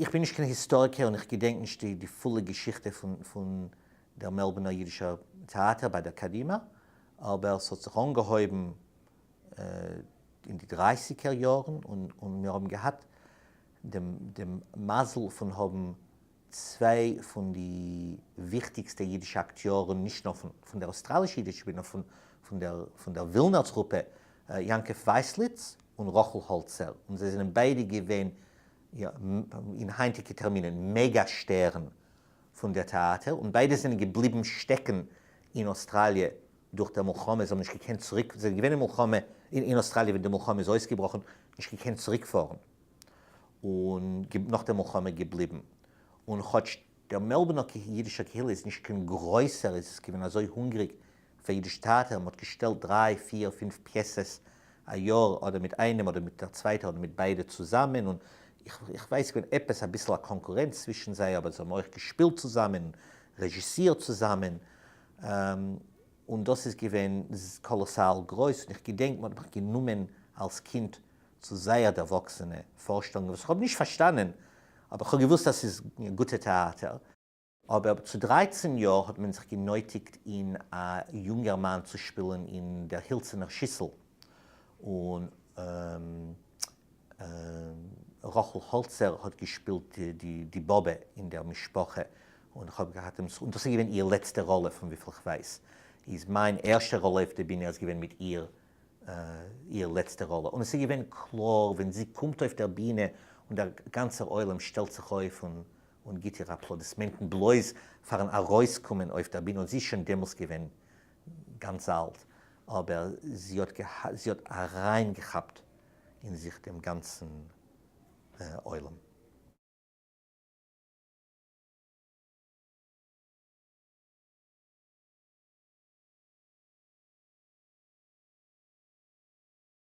איך בין נישט קיין היסטאריקער און איך געדענק נישט די פולע געשיכטע פון דער מעלבורנער אידישער טעאטער ביי דער קדימה, אבער ס'האט זיך אנגעהויבן אין די דרייסיגער יארן און מיר האבן געהאט דעם מזל פון האבן צוויי פון די וויכטיגסטע אידישע אקטיארן נישט נאר פון דער אויסטראלישע אידישע בינע נאר פון דער ווילנער טרופע, יעקב ווייסליץ און רחל האלצער, און זיי זענען ביידע געווען אין היינטיגע טערמינען מעגא שטערן פון דער טעאטער, און ביידע זענען געבליבן שטעקן אין אויסטראליע דורך דער מלחמה, זיי האבן נישט געקענט צוריק, זיי זענען געווען אין מלחמה אין אויסטראליע ווען די מלחמה איז אויסגעבראכן, נישט געקענט צוריקפארן, און נאך דער מלחמה געבליבן, און כאטש דער מעלבורנער אידישער קהילה איז נישט קיין גרויסער איז עס געווען אזוי הונגעריג פאר אידיש טעאטער, מען האט געשטעלט דריי פיר פינף פיעסעס א יאר אדער מיט איינעם אדער מיט דער צווייטער אדער מיט ביידע צוזאמען, און איך ווייס געווען עפעס אביסל א קאנקורענץ צווישן זיי אבער זיי האבן אויך געשפילט צוזאמען, רעזשיסירט צוזאמען, און דאס איז געווען קאלאסאל גרויס, און איך געדענק מען האט מיך גענומען אלס קינד צו זייער דערוואקסענע פארשטעלונגען וואס איך האב נישט פארשטאנען, אבער איך האב געוואוסט אז ס'איז גוטע טעאטער. אבער צו 13 יאר האט מען זיך גענויטיגט אין א יונגערמאן צו שפילן אין דער הילצענער שיסל, און רחל האלצער האט געשפילט די באבע אין דער משפחה, און איך האב געהאט דעם זכות, און דאס איז געווען איר לעצטע ראלע פון וויפיל איך ווייס, איז מיין ערשטע ראלע אויף די בינע איז געווען מיט איר איר לעצטע ראלע, און עס איז געווען קלאר ווען זי קומט אויף דער בינע און דער גאנצער עולם שטעלט זיך אויף און און גיט איר אפלאדיסמענטן בלויז פארן ארויסקומען אויף דער בינע, און זי איז שוין דעמאלס געווען גאנץ אלט, אבער זי האט זי האט אריינגעכאפט אין זיך דעם גאנצן עולם.